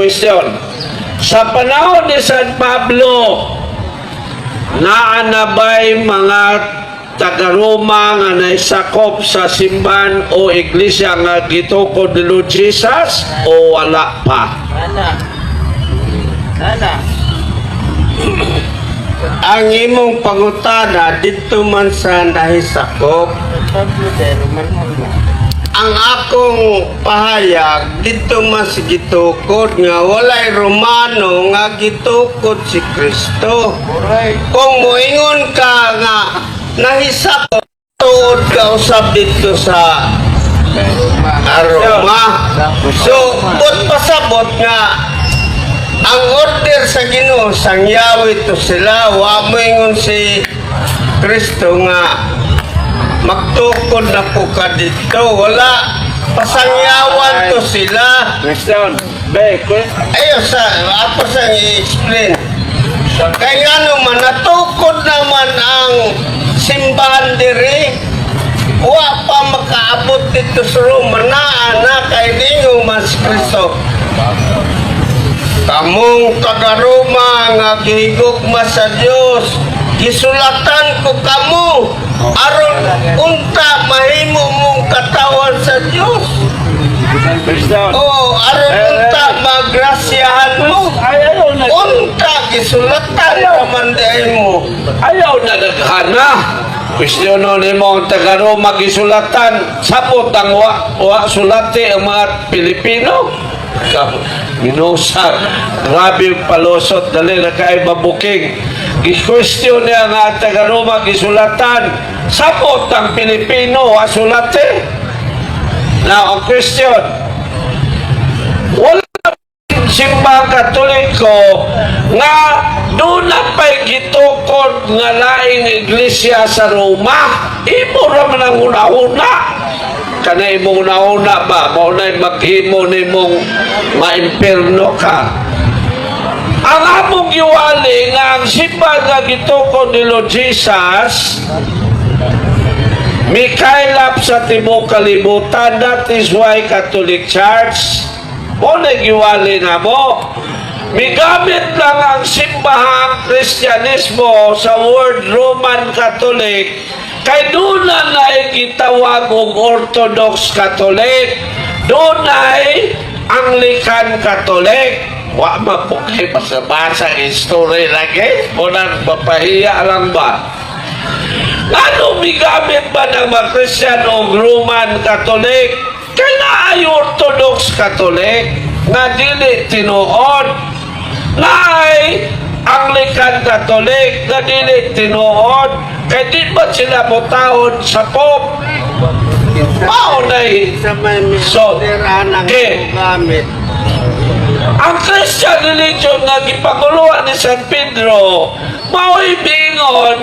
Question. Sa panahon ni San Pablo, naa na ba'y mga taga-Roma nga naisakop sa simbahan o iglesia nga gitukod ni Lord Jesus o wala pa? Ana. Ana. Ang imong pangutana didto man sa nahisakop. Pablo de Roman. Ang akong pahayag didto man sa gitukod nga walay Romano nga gitukod si Kristo. Alright. Kung moingon ka nga nahisakop, tuod ka usab didto sa Roma. So, but pasabot nga ang order sa Ginoo, sangyawi to sila. Wa moingon si Kristo nga magtukod na po ka dito. Wala. Pasangyawan to sila. Question. Be, Ayo sa ako sa i-explain. Kaya ano man, natukod naman ang simbahan diri. Wa pa makaabot dito sa Roma na na kay ningo man si Kristo. Kamong taga Roma nga gihigugma sa Dios, gisulatan ko kamo aron unta mahimo mong katawan sa Dios. Question. Oo, aron unta magrasyahan mo. Ay, ayaw na. Unta gisulatan ka man diay mo. Ayaw na naghana. Question nimo ang taga Roma gisulatan. Sabot ang wa sulati ang mga Pilipino. Minusa, grabe yung palusot, dali na kay mabuking. Gi-question niya nga ang taga Roma gisulatan. Sabot ang Pilipino wa sulati. Now, ang question, wala simbang Katoliko nga doon na pa'y gitukod nga laing iglesia sa Roma. Imo ra man ang una-una. Kana imong una-una ba, mao na'y maghimo nimong maimpirno ka. Ang among giwali nga ang simbahan nga gitukod ni Lord Jesus mikaylap sa tibuok kalibutan. That is why Catholic Church mo na giwali na mo. Migamit lang ang simbahang Kristyanismo sa word Roman Catholic kay doon na gitawag og Orthodox Catholic, doon ay Anglican Catholic. Wa man po kay basa-basa history lagi o nang mapahiya lang ba? Ano, migamit ba ng mga Christian o Roman Catholic? Kaya naay Orthodox Catholic nga dili tinuod. Naay Anglican Catholic nga dili tinuod. Kay di ba sila motahod sa Pope? Mao na Sa may So, ang okay. gamit. Ang Christian religion nga gipanguluhan ni San Pedro, mao'y miingon,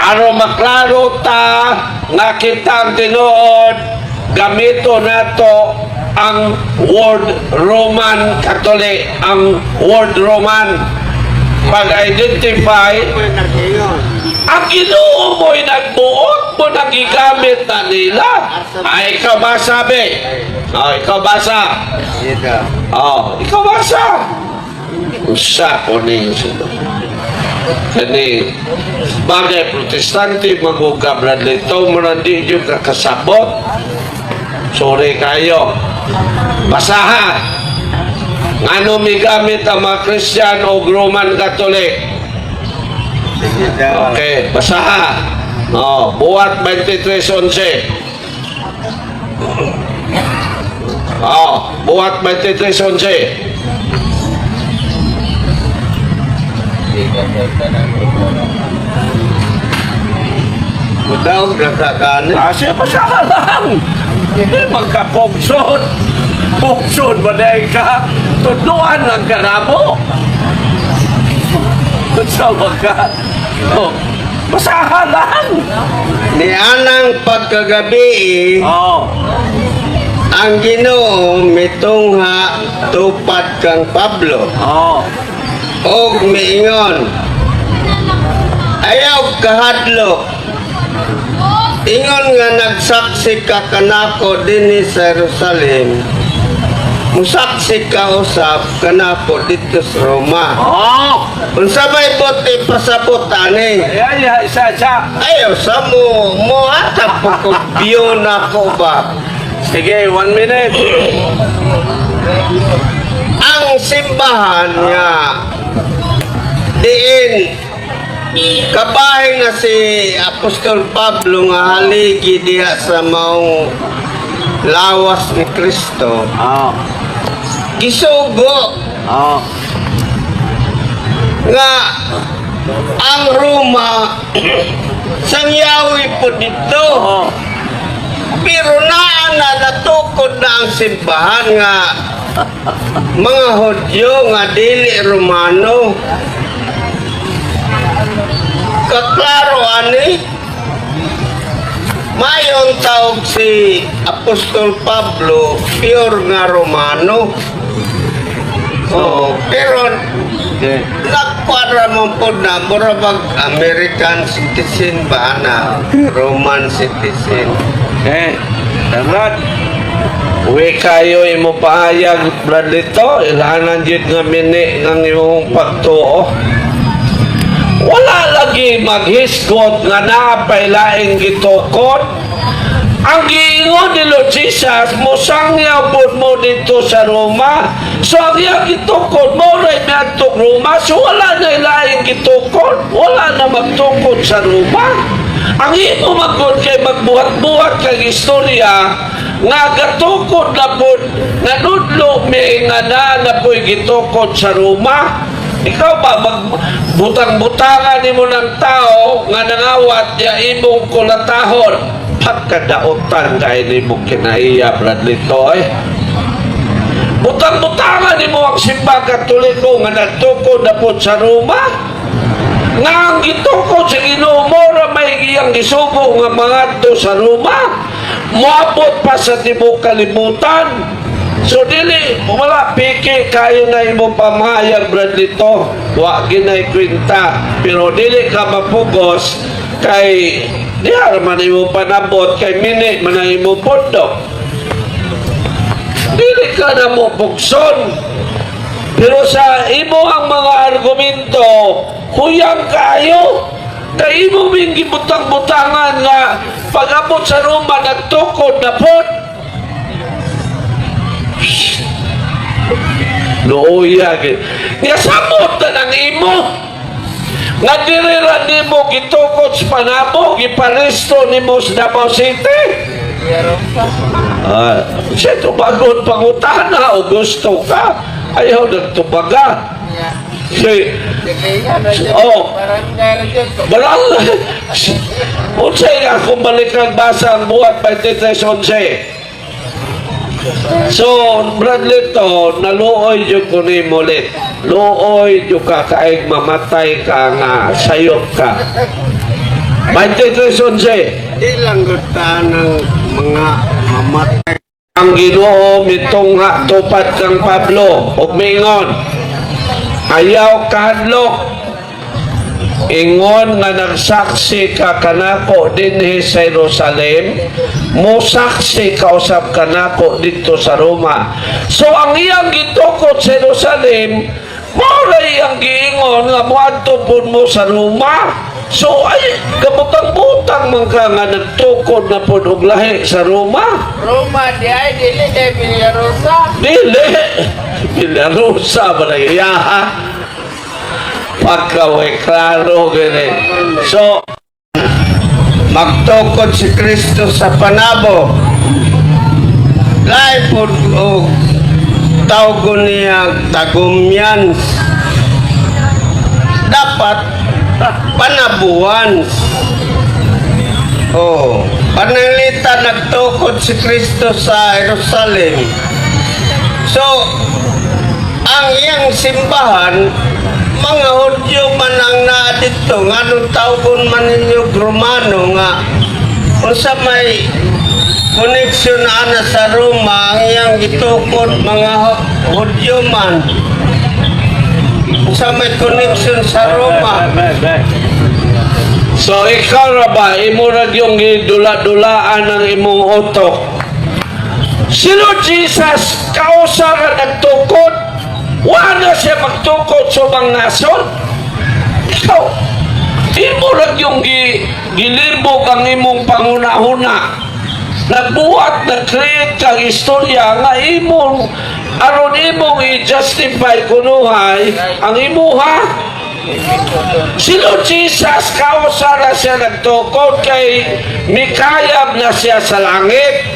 aron maklaro ta nga kitang tinuod, gamito nato ang word Roman Catholic, ang word Roman pag-identify. May nag-ingon. Ang Ginoo mo'y nagbuot mo nagigamit na nila. Ay, ikaw ba sabi? Oh, ikaw basa. Sige. Oh, ikaw basa. Usa ko ni kani bagay Protestante maguga Bradley to mo na di yun kakasabot. Sorry kayo. Basaha. Ngano migamit ang mga Christian o Roman Catholic? Sige daw. Okay, basaha. Oh, Buhat 23:11. Oh, Buhat 23:11. Mudaog na ka kanin. Ah, siya basaha lang. Hindi magkapogson. Pogson ba na ka? Tudluan lang ka na mo. Sa ka? Oh, basaha lang. Nianang pagkagabi, ang Ginoo mitungha tupad kang Pablo og miingon, "Ayaw kahadlok. Ingon nga nagsaksi ka kanako dinhi sa Jerusalem, Musaksi ka usab kanako didto sa Roma. Oh! Unsa may buot ipasabot ani? Ay, ay, isa, isa. Ayo sa mo mo atap po ko view na ko ba? Sige, 1 minute. Ang simbahan nga diin kabahin nga si Apostol Pablo nga haligi diha sa maong lawas ni Kristo, gisugo nga ang Roma sangyawi po dito, pero naa na natukod na ang simbahan nga mga Hudyo nga dili Romano. Kaklaro ani, mayon tawag si Apostol Pablo pure nga Romano. Oh, pero nagkuadra mo po na mura bag American citizen ba na Roman citizen. Okay. Salamat. Uwi kayo imo pahayag, Bradley to. Ilahanan jud nga mini ng imong pagtuo. Wala lagi maghisgot nga naapay laing gitukod. Ang giingon ni Lord Jesus, mosangyaw pud mo dito sa Roma. So ang iyang gitukod, mo ray miadtong Roma. So wala na laing gitukod. Wala na magtukod sa Roma. Ang imo magod kay magbuhat-buhat kag istorya nga gatukod na pud, nanudlo mi nga na na po'y gitukod sa Roma. Ikaw ba, magbutang-butangan nimo ng tao nga nangawat ya imong kulatahon? Pagkadautan kay nimo kinaiya, Bradley Toy. Butang-butangan nimo ang Simbang Katoliko nga nagtukod na po sa Roma. Nga ang gitukod sa Ginoo mo ra may iyang gisugo nga mangadto sa Roma. Moabot pa sa tibuok kalibutan. So dili wala piki kayo na imong pamahayag, Bradley to. Wa ginay kwenta, pero dili ka mapugos kay diha ra man imong panabot kay mini man ang imong pundok. Dili ka na mo pugson. Pero sa imo ang mga argumento, huyang kayo. Kay imo ming gibutang-butangan nga pag-abot sa Roma nagtukod na pod. Luoya gid. Nga samot na ng imo. Nga diri ra nimo gitukod sa Panabo, giparesto nimo sa Davao City. Ah, siya tubagon pangutana o gusto ka. Ayaw nagtubaga. Si, oh, barang, unsay nga kung balikan basa ang Buhat 23:11. So, Bradley to, naluoy jud ko ni mulit. Luoy jud ka kaig mamatay ka nga sayop ka. 23:11. Di lang guta ng mga mamatay. Ang Ginoo mitungha tupad kang Pablo ug miingon, "Ayaw kahadlok, ingon nga nagsaksi ka kanako dinhi sa Jerusalem, mosaksi ka usab kanako didto sa Roma." So ang iyang gitukod sa Jerusalem mao ra iyang giingon nga moadto pud mo sa Roma. So ay kabutang-butang man ka nga nagtukod na pud og lahi sa Roma. Roma di ay dili kay Villarosa. Dili. Villarosa ba na iya, ha? Pagka klaro gini. So, Magtukod si Kristo sa Panabo. Lahi po og tawgon niya Tagumyans. Dapat Panabuans. Oh, pananglita nagtukod si Kristo sa Jerusalem. So, ang iyang simbahan, mga Hudyo man ang naa dito, nganong tawgon man ninyo Romano nga unsa may connection ana sa Roma ang iyang gitukod mga Hudyo man? Unsa may connection sa Roma? So ikaw ra ba, imo ra yung gidula-dulaan ang imong utok. Si Lord Jesus, kausa nga nagtukod, wala siya magtukod sa ubang nasod. Ikaw, imo lang yung gilibog ang imong panghuna-huna. Nagbuhat, nag-create kang istorya nga imong aron imong i-justify kunuhay ang imuha. Si Lord Jesus, kausa na siya nagtukod kay mikayab na siya sa langit.